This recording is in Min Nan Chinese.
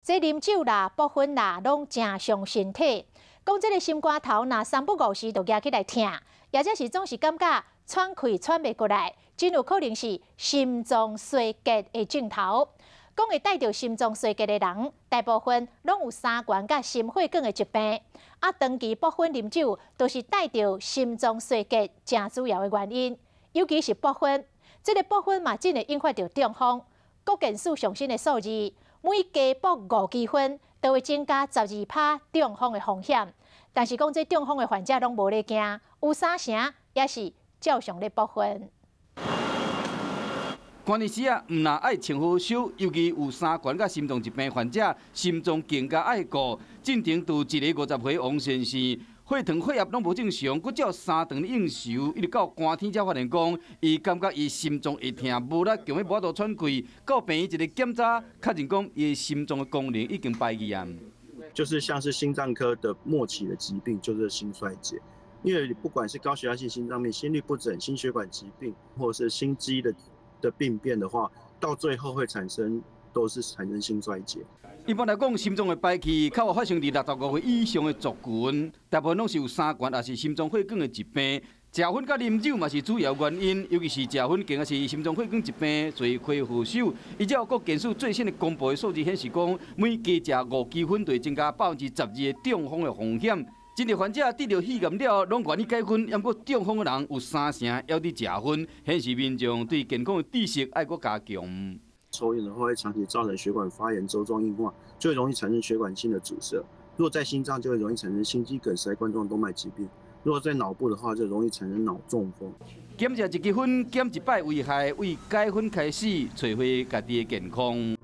這啉酒啦、博薰啦，攏誠傷身體。講這个心肝頭，若三不五時就夯起來疼，抑者是總是感覺喘氣喘袂過來，真有可能是心臟衰竭的症頭。講會帶著心臟衰竭的人，大部分攏有三懸佮心血管的疾病。啊，長期博薰啉酒，都是帶著心臟衰竭誠主要的原因。尤其是博薰，這个博薰嘛，真會引發著中風。國健署上新的數字，每加博5支薰，都會增加12趴中風的風險。但是講這中風的患者攏無咧驚，有三成也是照常咧博薰。寒暝時啊，毋但愛穿好袖，尤其有三懸佮心臟疾病患者，心臟更加愛顧。進前佇一个50歲王先生，血糖血壓攏無正常，閣照三頓應酬，一直到寒天才發現講，伊感覺伊心臟會疼，無力，強欲無法度喘氣。到病院一个檢查，確認講伊的心臟的功能已經敗去啊。就是像是心臟科的末期的疾病，就是心衰竭。因為不管是高血壓性心臟病、心律不整、心血管疾病，或者是心肌的病變的話，到最後會產生都是產生心衰竭。一般來講，心臟的敗去較會發生佇65歲以上的族群，大部分攏是有三懸，抑是心臟血管的疾病。食薰佮啉酒嘛是主要原因，尤其是食薰更加是心臟血管疾病罪魁禍首。依照國健署最新的公布的數字顯示，講每加食5支薰，就會增加12%的中風的風險。真濟患者得著肺癌了，攏願意戒薰，毋過中風的人有三成猶佇食薰，顯示民眾對健康的知識愛閣加強。抽菸的話會長期造成血管發炎、粥狀硬化，就會容易產生血管性的阻塞。如果在心臟，就會容易產生心肌梗塞、冠狀動脈疾病；如果在腦部的話，就容易產生腦中風。減食一支薰，減一擺危害，為戒薰開始，揣回家己的健康。